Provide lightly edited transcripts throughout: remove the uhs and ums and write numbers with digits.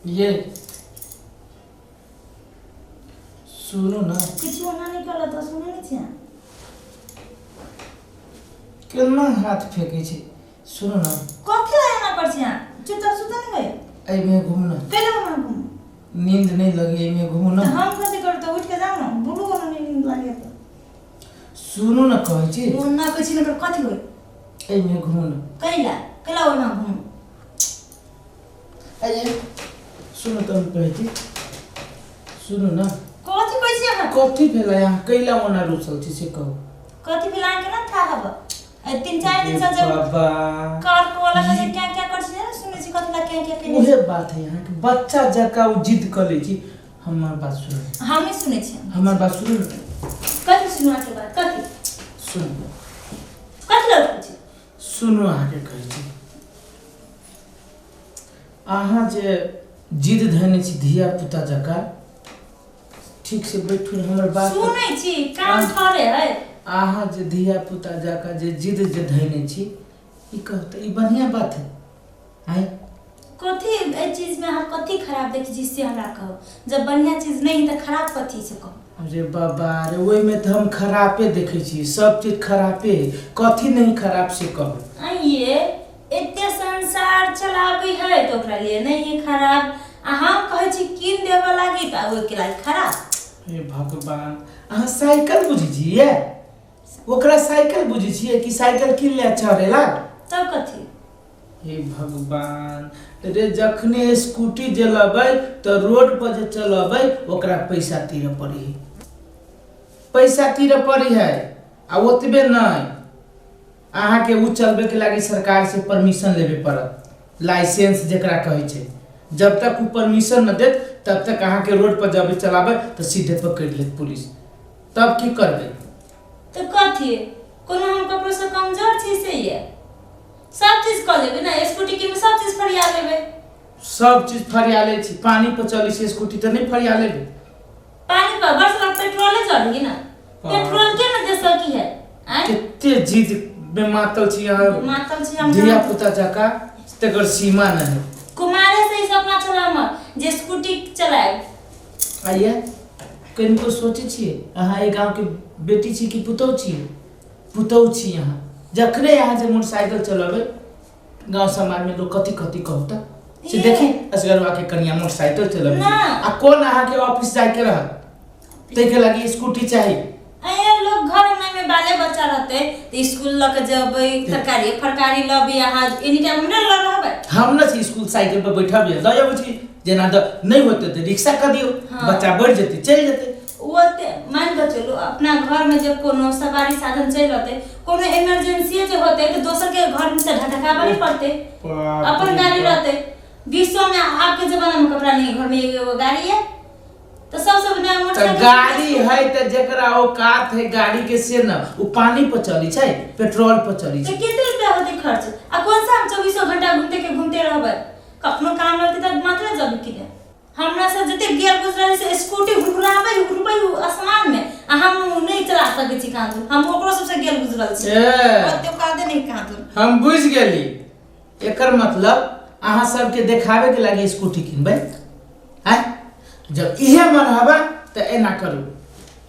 ये सुनू ना। किछु ना निकलत तऽ सुनै नहि छियै। केना हाथ फेंकै छै, सुनू ना। कथी ला एना करै छी अहाँ? चुपचाप सुतऽ नहि गई। एहिमे घुमू ना। कैला हम घुमू? नींद नहीं लगी, एहिमे घुमू ना। तऽ हम कथी करू? तऽ उठि कऽ जाउ ने, बुलू कोनो नहि नींद लागैए तऽ। सुनू ना कहै छी। ओ ना कहै छी ने, कथी होइ? एहिमे घुमू ना। कैला कैला ओहिमे घुमू? आइए सुनू तऽ हम कहै छी, सुनू ना। कथी कहै छी अहाँ? कथी भेलै? अहाँ कैला ओना रुसल छी से कहू। कथी भेलै अहाँके ना था हब 3-4 दिन से जब बाबा कार को वाला कहै क्या क्या कर छी ने, सुनै छी कथी ला क्या क्या केने। उहे बात है, अहाँके बच्चा जकाँ ओ जिद कऽ लै छी। हमर बात सुनू। हम नहि सुनै छी। हमर बात सुनू ने। कथी सुनू अहाँके बात? कथी सुनू? कथी लए उठै छी? सुनू, अहाँके कहै छी, अहाँ जे जिद धयने छी धिया पुता जकाँ, ठीक से बैठू ने, हमर बात सुनै छी, कान ठहरे है। अहाँ जे धिया पुता जकाँ जे जिद जे धयने छी, ई कहू तऽ ई बढ़िआँ बात है? आँय? कथी एहि चीज में अहाँ कथी खराब देखै छी से हमरा कहू। जब बढ़िया चीज नहीं है तऽ खराब कथी से कहू? अरे बाबा रे, ओहिमे तऽ हम खरापे देखै छी, सब चीज खरापे है, कथी नहीं खराब से कहू। आइए एते संसार चलाबै है तऽ ओकरा लिए नहीं है खराब, आ हम कहै छी कीन देबऽ लागी तऽ ओहिके लागि खराब। हे भगवान, अहाँ साइकिल बुझै छियै? ओकरा साइकिल बुझै छियै कि साइकिल कीन ले चढ़ेला? तब कथी? हे भगवान रे, जखने स्कूटी जे लेबै तऽ रोड पर जे चलेबै ओकरा पैसा तीरऽ पड़ी है, पैसा तीरऽ पड़ी है। आ ओतबे नहि, अहाँके ओ चलबैके लागि सरकार से परमिशन लेबे पड़त, लाइसेंस जकरा कहै छै। जब तक ओ परमिशन न देत तब तक अहाँके रोड पर जब चलाबै तऽ सीधे पकड़ि लेत पुलिस, तब की करबै? तऽ कथी कोनो हम ककरोसँ कमजोर छी से? ये सब चीज कऽ लेबै ने, स्कूटी के सब चीज फरिया लेबै। सब चीज फरिया लै छी, पानी पर चलै छै स्कूटी तऽ नहि फरिया लेबै? पानी पर बरसला पेट्रोले जड़ी ना, पेट्रोल के ना दे सकी है? आँय? कते जिद में मातल छी अहाँ। मातल छी हम। धिया पुता जकाँ तकर सीमा नहीं। कुमारे से ही सपना छल हमर जे स्कूटी चलायब। आइए कनिको सोचै छियै, अहाँ एहि गाँवके बेटी छी कि पुतहु छी? पुतहु छी अहाँ। जखने अहाँ जे मोटरसाइकिल चलेबै, गाँव समाजमे लोक कथी कथी कहता से। ये। देखी असगरवा के कनिया मोटरसाइकिल चलबै छै। ना। आ कोन अहाँके ऑफिस जाइके रहत ताहिके लागि स्कूटी चाही? अये लोग घर में में बाले बच्चा रहते तो स्कूल लऽ के जेबै, तरकारी फरकारी लबी, अहाँ एनी टाइम हमरा लऽ रहबै। हम न छी स्कूल साइकिल पर बैठब लऽ अबै छी, जेना तऽ नहि होतै तऽ रिक्शा कऽ दियौ। हाँ। बच्चा बढ़ि जेतै, चलि जेतै। ओते मान कऽ चलू, अपना घर में जब कोनो सवारी साधन चलि रहतै, कोनो इमरजेंसी जे होतै तऽ दोसर के घर में तऽ ढकढकाबऽ नहि पड़तै। अपन गाड़ी रहतै विश्व में। आब के जमाना में कपड़ा नहीं, घर में एगो गाड़ी है तऽ सब सब नया तऽ मोटरसाइकिल। गाड़ी है तऽ जेकरा औकात है गाड़ी के से न, ओ पानी पर चली छै, पेट्रोल पर चली तऽ छै। कते रुपया होतै खर्च? आ कोन सा हम चौबीसो घंटा घूमते के घूमते रहबै? कखनो काम रहतै तऽ मात्र जब किने हमरा सब जते गेल गुजरल से स्कूटी हुरहुराबै हुरबै आसमान में, आ हम नहि चला सकै छी कांदू। हम ओकरो सबसे गेल गुजरल छी। ए। ओते औकाते नहि कांदू। हम बुझि गेली, एकर मतलब अहाँ सबके देखाबे के लागी स्कूटी किनबै। आँय, जब इहे मन हवा तऽ एना करू,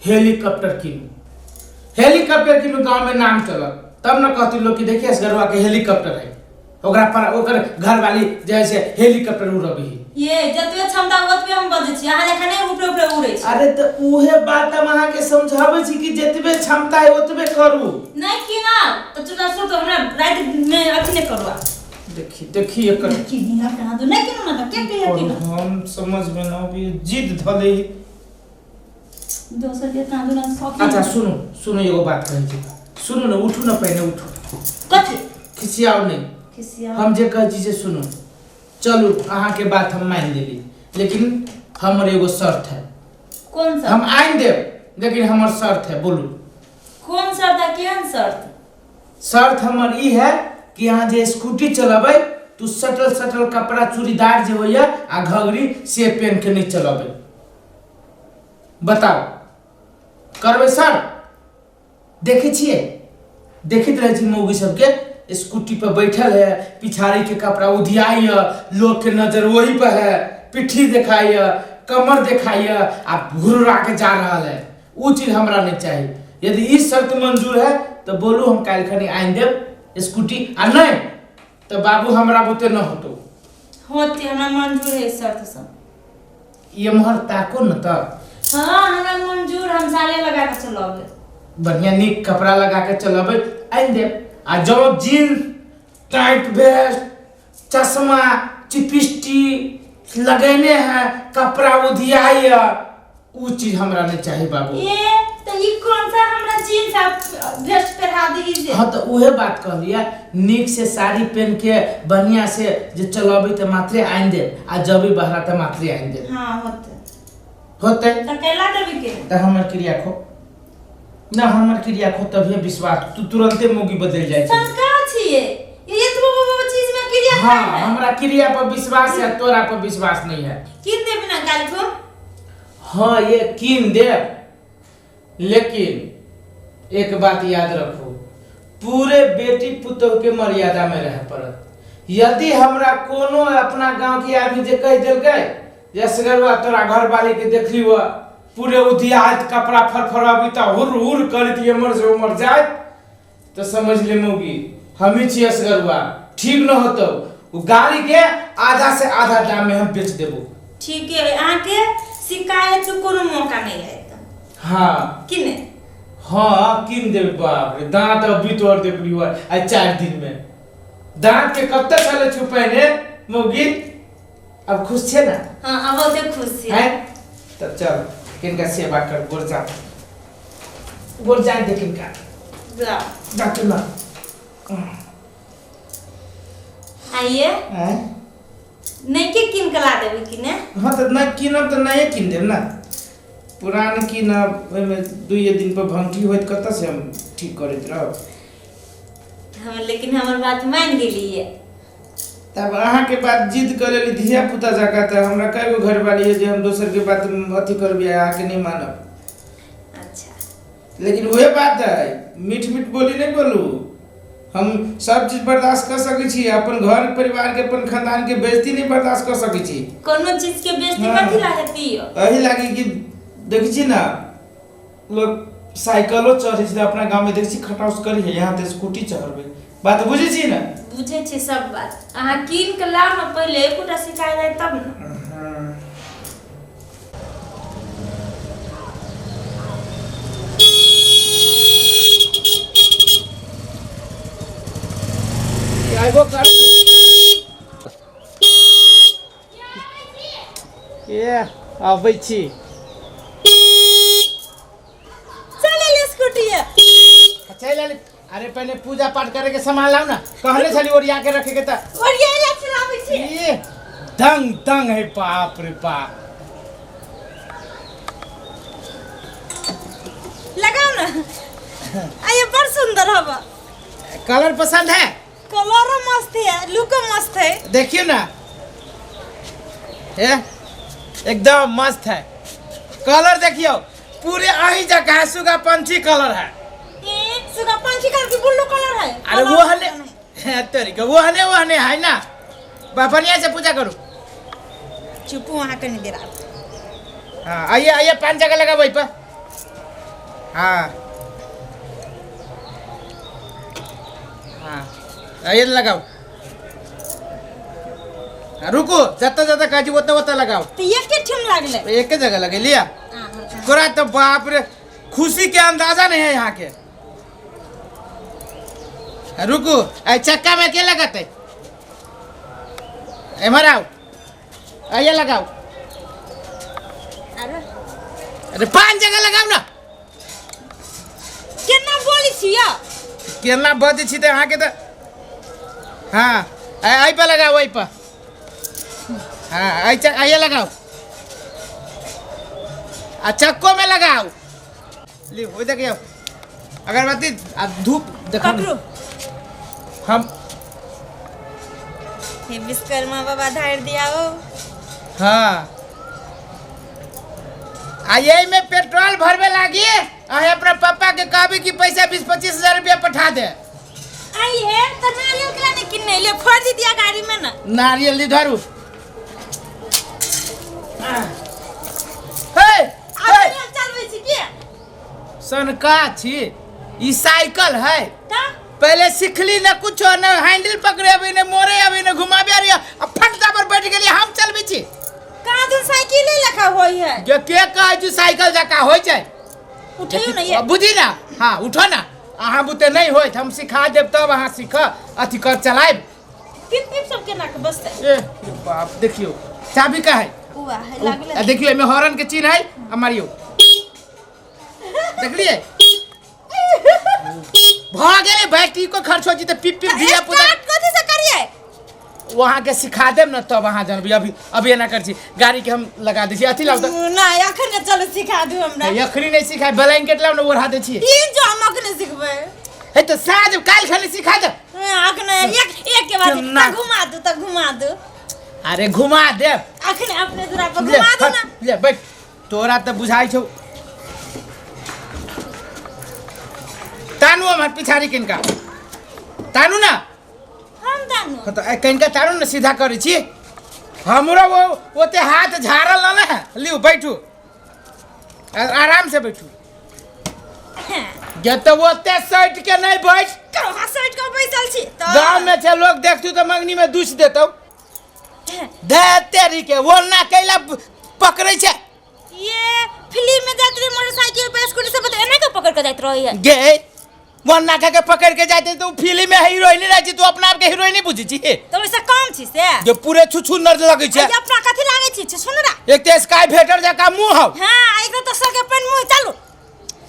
हेलीकॉप्टर कीनू, हेलीकॉप्टर कीनू, गाँव में नाम चलत, तब न कहती लोग कि देखिए असगरवा के हेलीकॉप्टर है, ओकरा पर ओकर घरवाली जे है से हेलीकॉप्टर उड़बी है। ये जतबे क्षमता ओतबे हम बजै छी, अहाँ लेखा नहि ऊपरे ऊपरे उड़ै छी। अरे तऽ उहे बात हम अहाँके समझाबै छी कि जतबे क्षमता है ओतबे करू। नहि कीनब तऽ चुपचाप सुत, हमरा राति मे अथी नहि करू आब। देखी देखी एकर की कीनब कहाँ दू? नहि कीनू ने तऽ के कहिया कीनब? हम समझ में न अभी जिद धले। दोसर के कांदू ना शौक। अच्छा सुनू सुनू, एगो बात कहै छी, सुनू ने, उठू ने, पहिने उठू। कथी? खिसियाउ नहि। खिसिया? हम जे कहै छी से सुनू। चलू, अहाँके बात हम मानि लेली, लेकिन हमर एगो शर्त है। कौन शर्त? हम आनि देब, लेकिन हमर शर्त है। बोलू। कौन शर्त है? केहन शर्त? शर्त हमर ई है कि अहाँ जे स्कूटी चलेबै तो सटल सटल कपड़ा चूड़ीदार जे होइए आ घघरी से पहन के नहीं चलेबै। बताउ, करबै सर? देखै छियै, देखैत रहै छी मौगी सबके स्कूटी पर बैठल है, पिछाड़ी के कपड़ा उधियाई है, लोग के नजर वही पर है। पिट्ठी देखाइए, कमर देखाइए आ घुर्रा के जा रहल है, उ चीज हमरा नहीं चाहिए। यदि ई शर्त मंजूर है तो बोलू हम काल्हि खनी आनि देब स्कूटी, आ नहीं तो बाबू हमरा बुते न होतो। होते, हमरा मंजूर है शर्त सब। ये मोहर ताको न त। हाँ हमरा मंजूर, हम साड़ी लगा के चलबे। बढ़िया नीक कपड़ा लगा के चलबे आनि देब। आ जब जीन्स टाइट वेस्ट चश्मा चिपिस्टी लगेने है, कपड़ा उधियाई, उ चीज हमरा नहीं चाहिए बाबू। ए तो ई कौन सा हमरा जीन्स आ वेस्ट पहना दी जे? हाँ तो उहे बात कहलिए, नीक से साड़ी पहन के बढ़िया से जे चलबे त मात्रे आनि देब, आ जबी बहरा त मात्रे आनि देब। हाँ होते होते त कैला देबी के? त हमर क्रिया खो ना, हमर क्रिया खो तभिए विश्वास, तू तुरंते मोगी बदल जाय छै। संस्कार छिए ये तो वो चीज में क्रिया। हाँ हमरा क्रिया पर विश्वास है, तोरा पर विश्वास नहीं है। किन देबी ना काल को? हाँ ये किन देब, लेकिन एक बात याद रखो, पूरे बेटी पुतोह के मर्यादा में रह पड़त। यदि हमरा कोनो अपना गांव के आदमी जे कह देलकै जे असगरवा तोरा घर वाली के देखली हुआ पूरे उधियात कपड़ा फरफराबी त हुर हुर करत एमर से उमर जात, तो समझ ले मोगी हम ही छी असगरवा, ठीक न होतो उ गाड़ी के आधा से आधा दाम में हम बेच देबो। ठीक है, अहाँ के शिकायत के कोनो मौका नहीं है। हाँ कि नहीं? हाँ किन देब। बाप रे दांत अभी तोड़ देबली हुआ आ 4 दिन में दांत के कब तक चले छुपैने मोगी। अब खुश छे ना? हाँ अब बहुते खुश छी हैं तब चल किनका सेवा कर, गोर जा गोर जा दे किनका जा जा चल आइए हैं नहीं के किन के ला देबी कि ने? हाँ तो ना किनब तो नए किन देब ना, पुरान किनब ओहिमे 2 दिन पर भंगठी होइत कतऽ से हम ठीक करैत रहब। हम लेकिन हमर बात मान गेलिए। तब अहाँके बात जिद कर लेली धिया पुता जकाँ, तऽ हमरा कए गो घरवाली है जे हम दोसर के बात अथी करबै अहाँके नहीं मानब। अच्छा लेकिन वह बात है, मीठ मीठ बोली नहीं बोलू, हम सब चीज बर्दाश्त कर सकै छी, अपन घर परिवार के अपन खानदान के बेइज्जती नहीं बर्दाश्त कर सकै छी। कोनो चीज के बेइज्जती हाँ। कथी ला हेती यो? एही लागी कि देखै छी ना लोग साइकिलो चढ़ै छै अपना गाँव में, देखै छी खटाउस करी है, यहाँ तऽ स्कूटी चढ़बै, बात बुझै छी ना? बुझै छी सब बात। अहाँ कीन के लाउ ना पहिले, एकोटा शिकायत आयत तब ना। आइबो कर ये आबै छी। चल ले स्कूटी चल आले। अरे पहले पूजा पाठ करे के सामान लाओ ना, कहले छली ओरिया के रखे के त ओरिया ला चलाबै छी। ये दंग दंग है बाप रे बाप। लगाओ ना आये बड़ सुंदर हवा। कलर पसंद है? कलर मस्त है, लुक मस्त है। देखियो ना ये एकदम मस्त है कलर, देखियो पूरे आही जगह है, सुगा पंछी कलर है। ए सुगा पंछी कलर की ब्लू कलर है। अरे वो हने तेरी के वो हने वो हने है ना। बढ़िया से पूजा करो। चुप वहां कहीं देर आप। हाँ आइए आइए 5 जगह लगा वही पर। हाँ हाँ आइए लगाओ। रुको जत्ता जत्ता काजी उतना उतना लगाओ। तो एक के ठेम लागले? एक जगह लगे लिया तोरा तो बाप रे खुशी के अंदाजा नहीं है यहाँ के। रुको चक्का में के लगाते एमर आओ आइए लगाओ। अरे अरे 5 जगह लगाओ ना। केना बोली छिया? केना बजै छी त अहाँ के त। हाँ आई पर लगाओ आई पर। हाँ आई आइए लगाओ। आ चक्को में लगाओ। ली हो देखियो अगरबत्ती आ धूप देखो। पकड़ो। हम हे विश्वकर्मा बाबा धार दिया हो। हाँ आ यही में पेट्रोल भरवे लागी। आ अपना पापा के कहबी कि पैसा 20-25 हजार रुपया पठा दे। आई है तो नारियल के लाने किन्ने ले फोड़ दी दिया गाड़ी में ना। नारियल ली धरू। हे हे अपने हम चलबै छी के सनका छी ई साइकिल है तऽ पहले सिखली न कुछो न हैंडल पकड़े अभी न मोड़े अभी न घुमाबे अभी आ फट पर बैठ गेली हम चलबै छी कहाँ दिन साइकिले लेखा होई है जे के कहै छै साइकिल जकाँ होइ छै उठियो ने ये बुझी ना हाँ उठो ना अहाँ बुते नहीं होइत हम सिखा देब तब अहाँ सीख अथी कर चलायब पिप पिप सब केना के बसतै ए बाप देखियो चाबी का है उआ है लागले आ देखियो एमे हॉर्न के चिन्ह है आ मारियो देखलिए भ गेलै बैटरी को खर्च हो जेतै पिप पिप धिया पुता स्टार्ट कथी से करिए वहाँ के सिखा देब ना तब अहाँ जानबी अभी अभी एना कर छी गाड़ी के हम लगा दै छी अथी लाउ तऽ ना अखन ने चलो सिखा दू हमरा अखनी नहीं सिखाय ब्लैंकेट लाउ ने ओढ़ा दै छी ई जो हम अखने सिखबै हे तऽ साँझ काल्हि खाली सिखा देब अखने एक एक के बाद केना? त घुमा दू त घुमा दू अरे घुमा देब अखने अपने दूरा पर ले, घुमा दू ना हट, ले बैठ तोरा तऽ बुझाइ छौ तानू हमर पिछाड़ी किनका तानू ना हम तानू हाँ तऽ कनिका तानू ने सीधा करै छी हमरो वो ओते हाथ झाड़ल न है लिउ बैठू आराम से बैठू जब तऽ ओते सटि के नहीं बैठ कहाँ सटि के बैसल छी तऽ गाँव में छै लोग देखतू तऽ मंगनी में दूसि देतौ धे तेरी के वो ना कैला पकड़ै छै ये फिल्म में जात रहे मोटरसाइकिल पे स्कूटी सब तो एना के पकड़ के जात रही है गे वो ना के पकड़ के जाते तो फिल्म में हीरोइन रहै छै तू अपना आप के हीरोइन बुझै छी तो वैसे कम छी से जे पूरे छुछु नर लगै छै ये अपना कथी लागे छी सुन रा एक तऽ स्काई भेटर जकाँ मुँह हौ हां एक तो सर के पेन मुंह चालू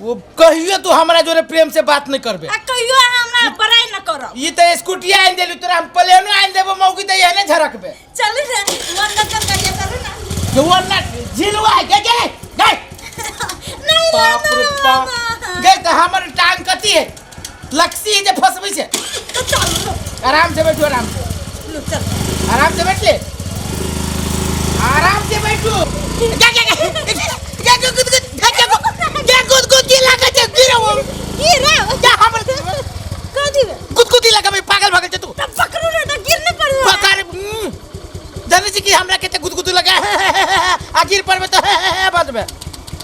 वो कहियो तू हमरा जोरे प्रेम से बात नहीं करबे आ कहियो अहाँ हमरा बड़ाई न करब ई तऽ स्कूटी आनि देलू तोरा हम प्लेनो आनि देबो मौगी तऽ एहने झरकबे चलू ने मन नचल करिए चलू ना जो वो ना झिलवा गे गे गे नहीं बाप रे बाप गे तऽ हमर टांग कथी है लक्सी है जे फसबै छै तो चलू लो आराम से बैठू आराम से लो चल आराम से बैठ ले आराम से बैठू गे गे गे गे गे गुद गुद गे गे गे गुद गुद की लागै छै गिरो गिर जा हमर कथी बे गुदगुदी लगाबै पागल भऽ गेल छै तू तब पकड़ू ने तऽ गिर नहि पड़ू पकड़ जानै छी कि हमरा कते गुदगुदी लगा आ गिर पड़बै तऽ बजबै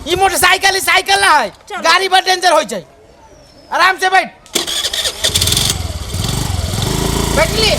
ई मोटरसाइकिल ई साइकिल ना है चलो। गाड़ी बड़ डेंजर होइ छै आराम से बैठ बैठली